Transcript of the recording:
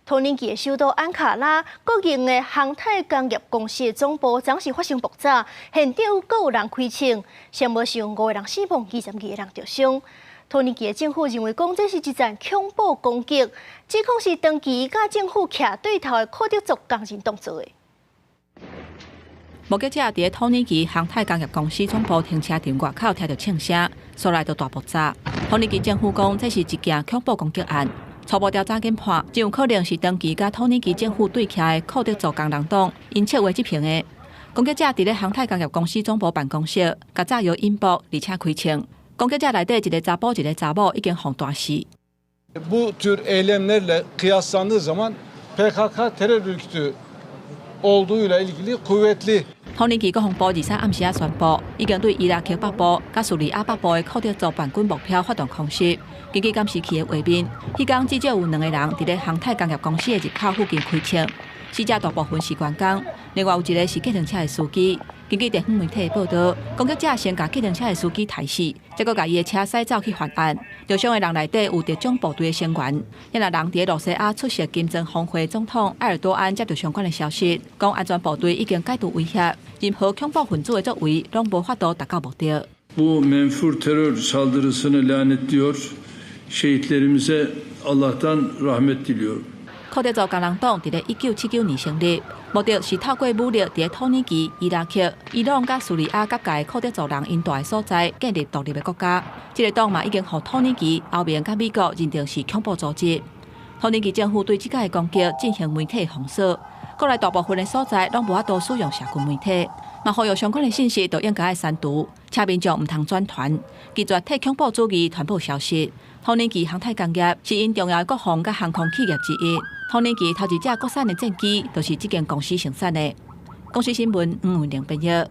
土耳其的首都安卡拉國營的航太工業公司的總部昨昏發生爆炸，現場閣有人開槍，上無少五個人死亡，22個人著傷。土耳其的政府認為講這是一場恐怖攻擊，指控是長期佮政府徛對頭的庫德族工人黨做的。目擊者佇土耳其航太工業公司總部停車場外口聽著槍聲，所來就大爆炸。土耳其政府講這是一件恐怖攻擊案。初步調查研判，真有可能是長期佮土耳其政府對徛的庫德族工人黨𪜶策劃執行的。攻擊者佇咧航太工業公司總部辦公室，共炸藥引爆，而且開槍。攻擊者內底一个查埔一个查某已經予彈死。 Bu tür eylemlerle kıyaslandığı zaman PKK terör örgütü olduğuyla ilgili kuvvetli 土耳其國防部23暗時仔宣布，已經對伊拉克北部佮敘利亞北部的庫德族叛軍目標發動空襲。根據監視器的畫面，彼工至少有兩个人佇咧航太工業公司的入口附近開槍，死者大部分是員工，另外有一个是計程車的司機。根據地方媒體的報導，攻擊者先共計程車的司機刣死，再閣共伊的車駛走去犯案。受傷的人內底有特種部隊的成員，遐若人佇咧露西亞出席金磚峰會，總統埃爾多安接著相關的消息，講安全部隊已經解除威脅，任何恐怖分子的作為攏無法度達到目的。 Bu menfur terör saldırısını lanetliyor. Şehitlerimize Allah'tan rahmet diliyorum. 庫德族工人黨佇咧1979年成立，目的是透過武力佇咧土耳其、伊拉克、伊朗佮敘利亞結界庫德族人𪜶蹛的所在建立獨立的國家。這个黨嘛已經予土耳其、歐盟佮美國認定是恐怖組織。土耳其政府對這擺的攻擊進行媒體封鎖，國內大部分的所在攏無法度使用社群媒體，嘛呼籲相關的信息都應該愛刪除，請民眾毋通轉傳，拒絕替恐怖主義傳播消息。土耳其航太工業是𪜶重要的國防佮航空企業之一。土耳其頭一隻國產的戰機，就是這間公司生產的。公視新聞黃文玲編譯。